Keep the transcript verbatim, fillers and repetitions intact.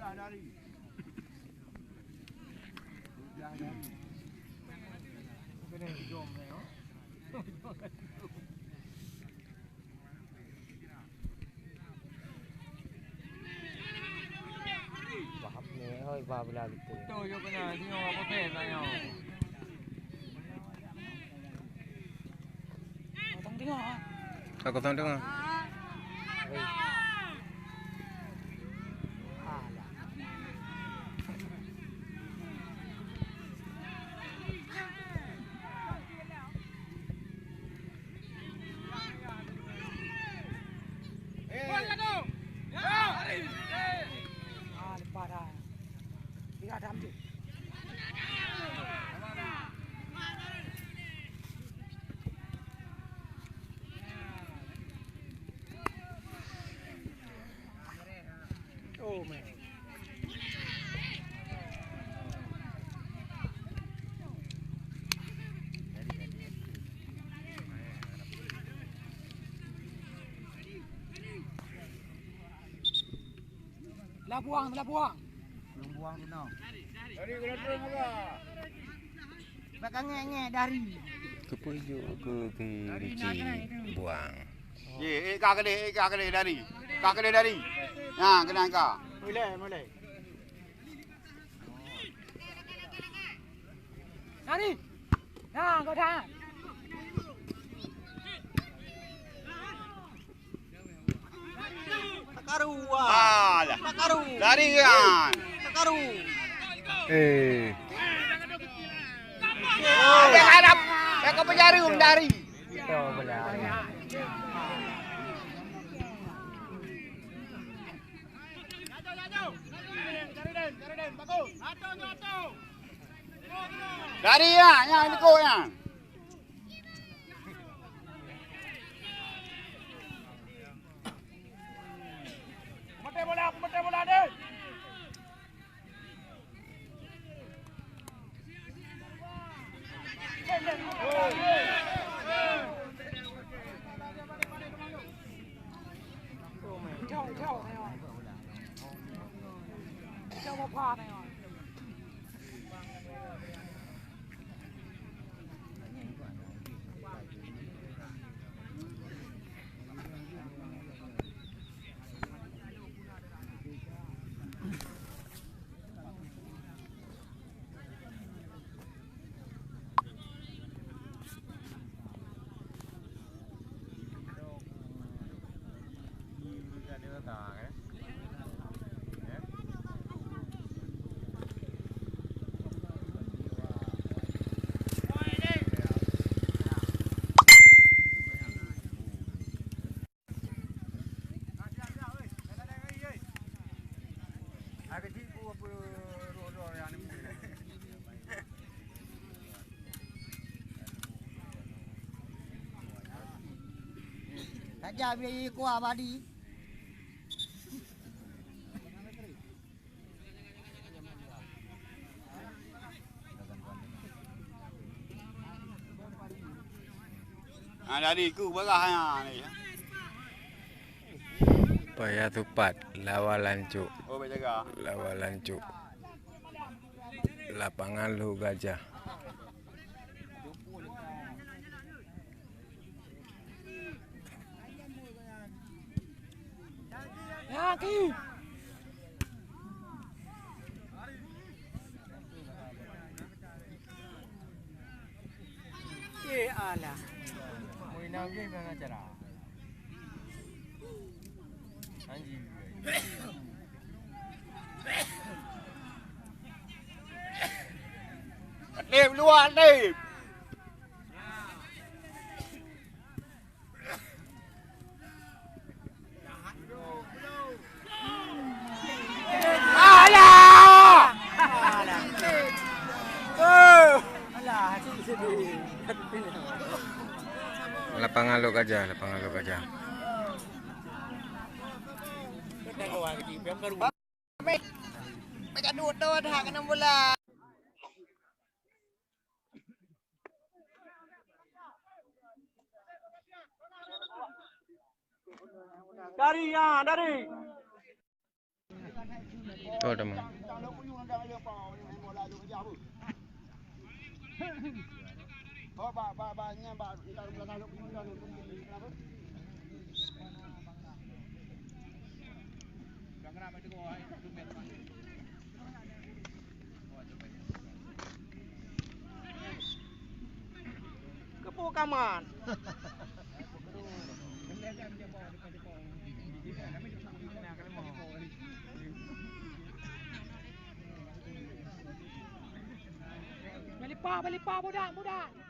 Wahab ni, hoi, bah belah gitu. Betul juga kena, tengok apa pen lah nyawa. Kosong tengok, ah. Ka kosong tengok. Ah, lepas dah. Tiga dah ambil. Oh, man. Telah buang, telah buang. Belum buang tu, noh. Dari, dari, dari. Bak ngek-ngek dari. Keupeue jok keu, keu Rici buang. Ye, eh, ka keudeh, eh, ka keudeh dari. Ka keudeh dari. Nah, keunan ka. Mulai, mulai. Dari. Nah, kau dah. Takaru, wah. Alah. Takaru. Lari kan. Takaru. Eh. Dia harap. Dia ke penjara dari. Kita berlari. Dari ya, yang ikut ya. Pemetai bola, pemetai bola, deh. Saja biaya kuah badi. Ha, dari ku berah ha ni. Paya Tupat, Lawa Lancok. Oh, baik jaga. Lawa Lancok. Lapangan Lhok Gajah. Ya, ki. Eh, alah. Mau inang ke, inang acara? Anjing. Lem, luar, lem. Alah! Lapangan Lhok Gajah, lapangan Lhok Gajah. Mega duek tu dah kena bola. Dari, ya, dari. Betul teman. Keupeue kaman? Balipa, balipa, budak, budak.